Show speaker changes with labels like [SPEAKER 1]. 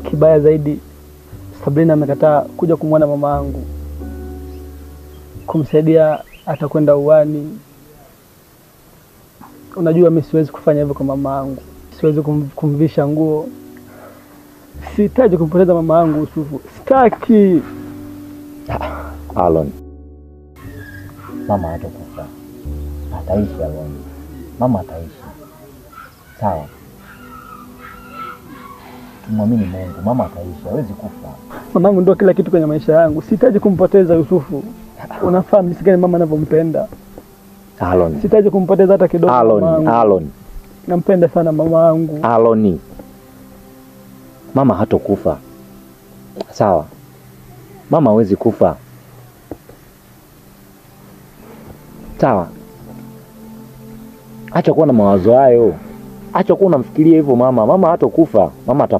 [SPEAKER 1] Kibaya zaidi, Sabrina amekataa kuja kumwona mama yangu, kumsaidia atakwenda uani. Unajua mimi siwezi kufanya hivyo kwa mama yangu, siwezi kumvisha nguo. Sihitaji kumpoteza mama yangu Yusufu, sitaki.
[SPEAKER 2] Alon, mama hatakufa, ataishi. Alon, mama ataishi, sawa? Tumwamini Mungu, mama ataishi, hawezi kufa.
[SPEAKER 1] Mamangu ndio kila kitu kwenye maisha yangu, sihitaji kumpoteza Yusufu. Unafahamu jinsi gani mama anavyompenda.
[SPEAKER 2] Alon,
[SPEAKER 1] sihitaji kumpoteza hata kidogo.
[SPEAKER 2] Alon, Alon,
[SPEAKER 1] nampenda sana mama yangu.
[SPEAKER 2] Aloni, mama hatokufa, sawa? Mama hawezi kufa, sawa? Acha kuwa na mawazo hayo, acha kuwa unamfikiria hivyo mama. Mama hatokufa, mama atapona.